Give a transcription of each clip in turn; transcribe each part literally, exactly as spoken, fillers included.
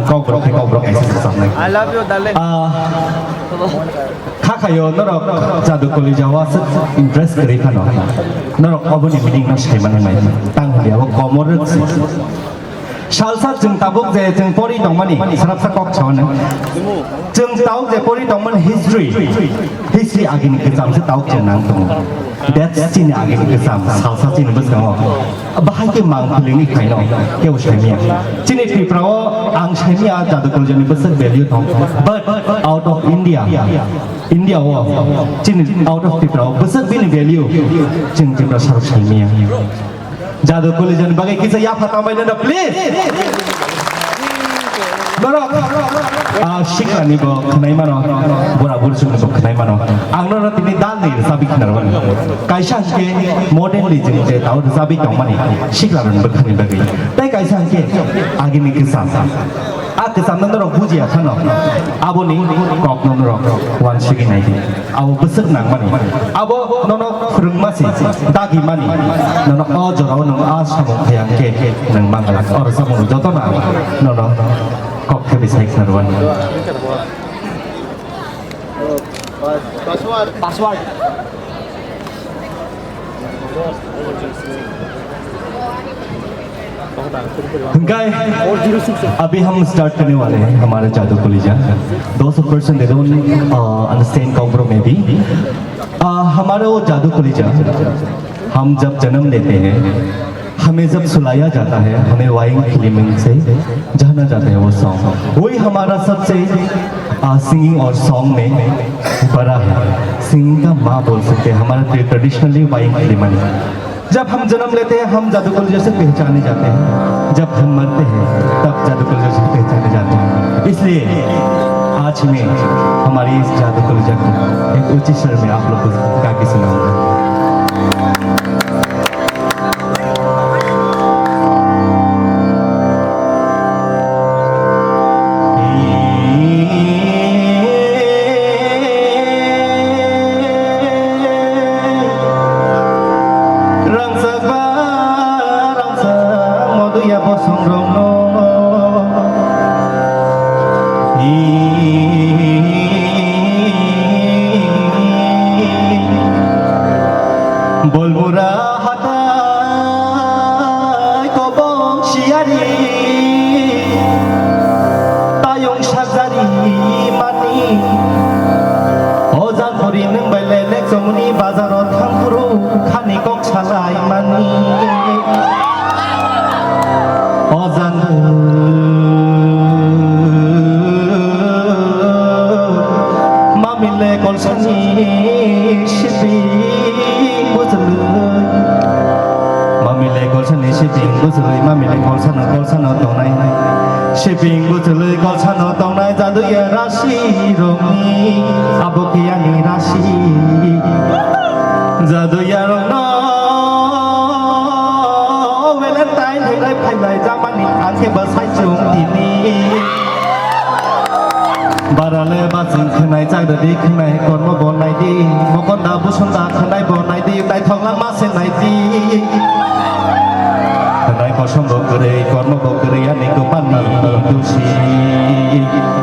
Kokborok khe kokborok kaisa se chapnai. I love you, darling. Ah, kha khayo norok Jadu Kolija o aswk impress kwrwi phano. Norok oboni meaning no sai mano nai. Tang hwnwi abo komor rwk se. Salsa chwng tabuk je chwng pori tongmani, sarapsa kok sao nang. Chwng tabuk je pori tongmani history, history agini kwcham se tabuk chwng nang tongo. That's chini agini kwcham, salsa chini bwskango. Bahai khe mang feeling ni khaino, kebo saimanya. Chini Tripura o ang saimanya Jadu Kolija ni bwswk value thong, but out of India, India o, chini out of Tripura o bwswk bini value, chwng Tripura sarok saimanya. Jadu Kolija ni bagwi kisa yapha tambai nana, please. Norok, ah, sikla ni bo khwnai mano, bura buri sung ni bo khwnai mano. Ang norok tini dal ni rwchapwi khna rwmani. Kaisa hwnkhe modern ni jwng je tao rwchapwi tongmani sikla rok ni bwkhani bagwi. Tei kaisa hwnkhe agini kwcham. A kwchamno norok bujiya phano, aboni kokno norok uansugwi nai di. Abo bwswk nangmani. Abo nono phwrwngma se, dagimani. Nono o jorao nwng a samung phai hwnkhe nwng manglak. Oro samung jotono ang nono kok thebwi sai khna rwani. Password. Password. Hingkai, अभी हम स्टार्ट करने वाले हैं हमारा जादू कलीजा। दोस्त और पर्सन दे दो, अ, अंडरस्टैंड कॉकब्रो में भी। अ, हमारा वो जादू कलीजा, हम जब जन्म लेते हैं, हमें जब सुलाया जाता है, हमें वाइन क्लीनिंग से जाना जाता है वो सॉन्ग। वही हमारा सबसे, आ, सिंगिंग और सॉन्ग में बड़ा है। सिंगिंग का माँ बोल सकते हैं, हमारा ट्रे-, ट्रेडिशनली वाइन क्लीनिंग। जब हम जन्म लेते हैं, हम जादूगर जैसे पहचाने जाते हैं। जब हम मरते हैं, तब जादूगर जैसे पहचाने जाते हैं। इसलिए आज मैं हमारी इस जादू कलीजा को एक ऊंची स्वर में आप लोग को गा के सुनाऊंगा। Rangchak ba rangchak moduya bosong rokno. Bolbura hatai kobong siyari tayong sajari mani. O jangkori nwng bai le lek chomoni bazaro thangphuru khani kok salai mani. O jang mamile kolsani siping bujlwi. Mamile kolsani siping bujlwi, mamile kolsano, kolsano tongnai. Siping bujlwi kolsano tongnai, jaduya rasi rokni, abo khe ani rasi. Jaduya rokno Valentine hwnwi phailai jamani, ang khe bwsai chwng tini. Barale bachwng khwnai, chakdadi khwnai, kormo bo naidi, mokonda busunda khwnai bo naidi, naithok langma se naidi. Khwnai kosom bo kwrwi, kormo bo kwrwi, ani kwpalni dusi.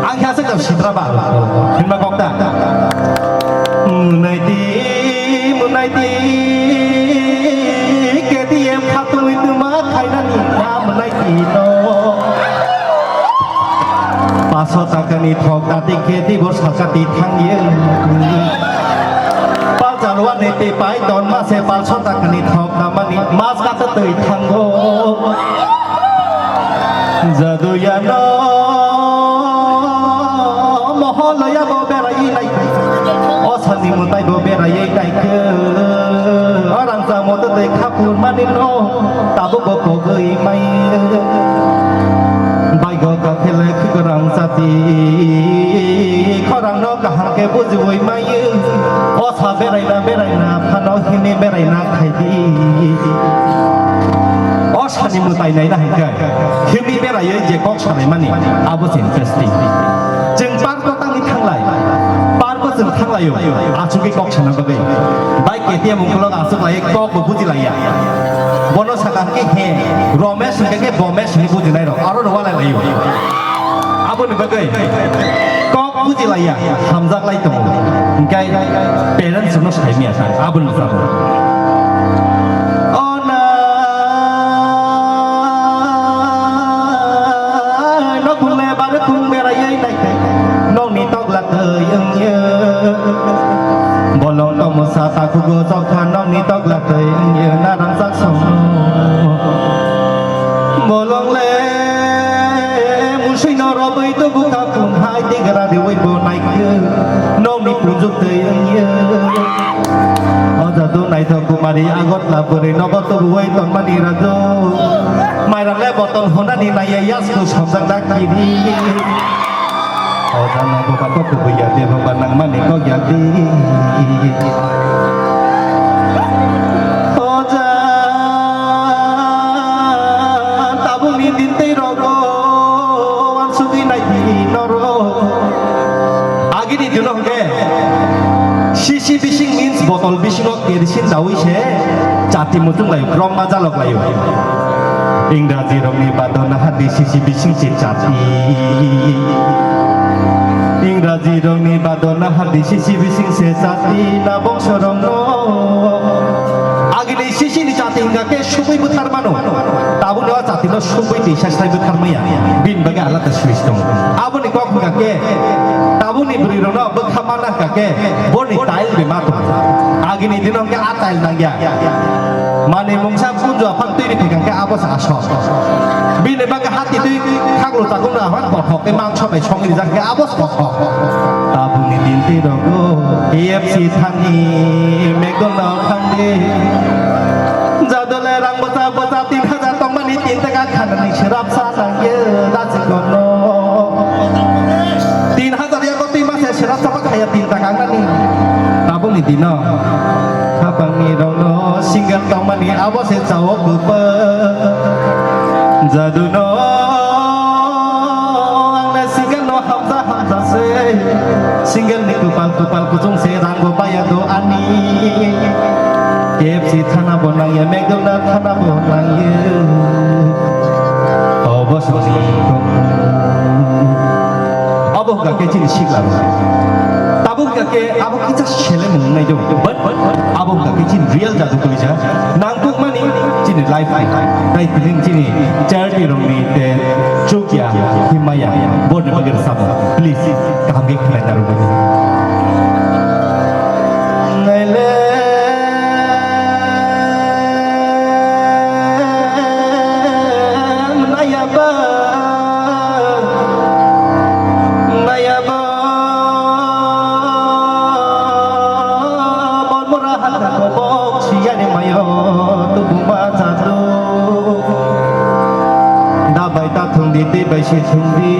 Ang khe aswk tong sitra ba, hwnba kokta. Munaidi, munaidi, K T M khatungwi twma khainani na munaidi no. Paso takani thok dati khe dibo sakati thangye. Palcharwani tei pai ton mase palso takani thok damani mas kata twi thango. Jaduyano moholoya bo berai nai. O sani mutai bo berai nai khe. Orang samo tei khapur mani no. Tabuk bo pogwi mai. Baigo kakhele khwrang chati. Khorang no kaham khe bujiwi mai. O sa beraina beraina phano hini beraina khaidi. O sani mwtai naina hinkhe hini beraiwi je kok sanai mani abo se interesting. Chwng park o tangwi thanglai, park o chwng thanglaio, achugwi kok sana bagwi. Bai K T M ungkulok achuklai kok bo bujilaiya. Bono saka hinkhe he, Romesh hinkhe khe Bomesh hinwi bujinai rok, aro rwalai laio. Aboni bagwi kok bujilaiya hamjaklai tongo. Hinkhe parents no saimaya kha aboni bwskango. O na, nokhungle bare khung beraiwi naikhe nokni tokla twi wngya. Bolong tomosa takhugo jokha nokni tokla twi wngya narang chak songno. Bolongle muswino robwi tubu kha phung hai tigra riwi bo naikhe nokni punjuk twi wngya. O jadu naithok kumari agotla bwrwi nogo tubuwi tonmani raju. Mairangle botol honani naiya yasku somjak dak kiri. O jana boba kok kubui ya de boba nangmani kok ya di. O ja tabukni din tei rogo wansugwi nai di norok. Agini dino hwnkhe C C bising means botol bisingo kerosene dawi se chati muchung laio, brom majalok laio. Ingraji rokni badona hadi C C bising se chati. Ingraji rokni badona hadi C C bising se chati na bongso rokno. Agini C C ni chati hingka ke sugui buthar mano. Tabukni o chati no sugui tisa sai buthar maya. Bin bagwi alada switch tongo. Aboni kok hingka ke tabukni bwrwi rokno bwkha mana hingka ke boni tail bemar tongo. Agini dino hingke a tail nangya. Mani mungsa kunju aphang twi ri thwikha hingke abo se aswk. Bini bagwi hati twi khaklo takung na aphang kothok tei mangso bai song rijak hingke abo se kothok. Tabukni din twi rogo K F C thani McDonald thangdi. Jadole rang bwsa bwsa tin hajar tongmani tin taka khanani swrapsa nangya rajikono. Tin hajar yago twi mase swrapsa ba khaya tin taka wngnani. Tabukni dino khapangni rokno single tongmani abo se chao kwpwk. Jaduno ang na single no hamja hamja se. Single ni kupal kupal kuchung se rang bo baya do ani. K F C thana bo nangya, McDonald thana bo nangya. Obo soni kok. Obo hwnkha khe chini sikla rok. Tabuk hwnkha khe abo kisa selemung wngnai do. But abo hwnkha khe chini real jadu kwlai ja. Nangkukmani chini life ni. Tai tini chini charity rokni te chukya himaya. Borni bagir samo. Please, kaham khe khlai narwgwi. Naile nayaba, nayaba, bormura handa kobok siyani mayo tubuma jadu. Dabai ta thungdi, tei bai se thungdi.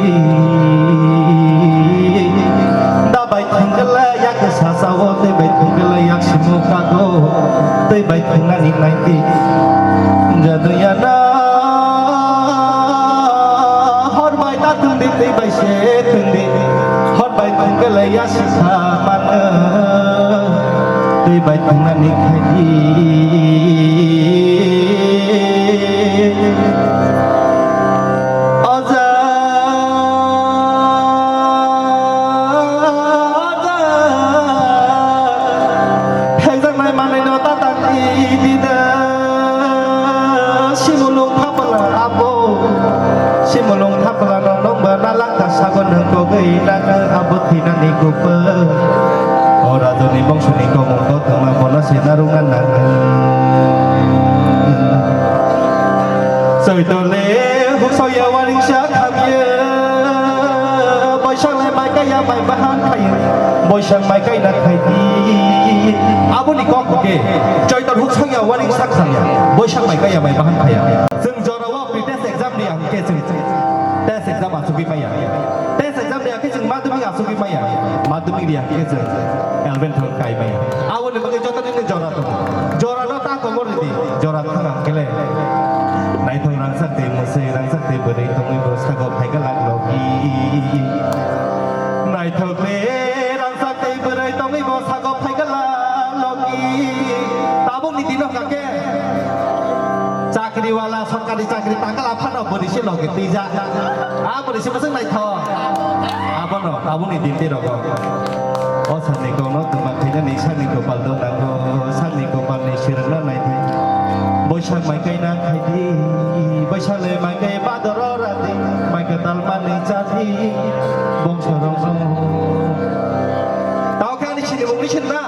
Dabai thwngkhle yak sasao, tei bai thwngkhle yak simo kago, tei bai thwngnani naidi. Jadu yana hor bai ta thwngdi, tei bai se thwngdi. Hor bai thwngkhle yak sisa mano, tei bai thwngnani khaidi. Oja, oja, thekjaknai manwino tatang idi de. Simulung thapla abo, simulung thapla no nungba nalak ta sago nung kogwi nang abo thinani gupwk. O rajoni bongsoni komung kothoma bono se narwkna nang. Soitole huksoya waringsa khamye. Boisang le mai kaya mai bahan khaye. Boisang mai kaina khaidi. Aboni kok hwnkhe Choitor huksongya waringsa khamya. Boisang mai kaya mai bahan khaya. Chwng jorao pre-test exam riya hwnkhe chwng test exam asugwi maya. Test exam riya khe chwng madhyamik asugwi maya. Madhyamik riya khe chwng eleven twelve kai maya. Aboni bagwi joto nini jora tongo. Jora no ta komo ridi. Jora thang ang kele. Naithok rangchak tei mwswi rangchak tei bwrwi tongwi bo sago phaiga lak logi. Naithok tei rangchak tei bwrwi tongwi bo sago phaiga lak logi. Tabukni dino kake. Chakri Diwala sorkari chakri takala phano bwrwi se logi twijak. A bwrwi se bwswk naithok. Abono, aboni dinti rogo. O sakni kokno twma khainani sakni kopal do nango, sakni kopalni swrwngna naidi. Boisak mai kaina khaidi, boisak le mai kai badoro radi, mai kwtal manwi chadi, bongso rok. Tao khe ani sinimung ni sinna,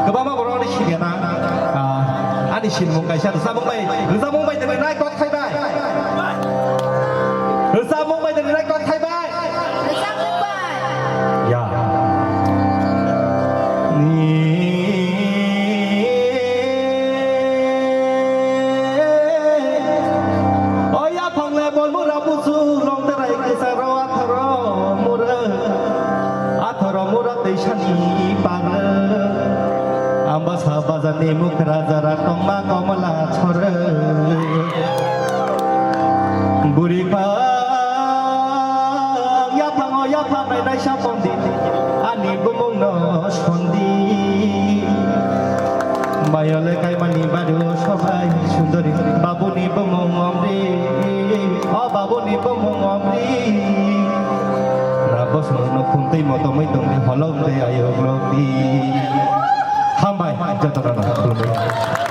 kwbangma borok ani sinya na. Ah, ani sinimung kaisa rwchapmung bai, rwchapmung bai tini nai kok thai bai. Rwchapmung bai tini nai kok thai bai. Rwchapmung bai. Ya. Ni. O yaphang le bol mura busu long terai kisa ro atharo mura. Atharo mura teisani para. Ambasa bazani mukra jara tongma komla chore. Buri pa yaphango yaphanai naisa pondi ani bumungno sondi. Bayole kaimani bario sobai sundori babuni bumung omri. O babuni bumung omri. Rabo songno kuntui motomoi tongdi holok de ayok lokdi. Hambai jotono khulumui.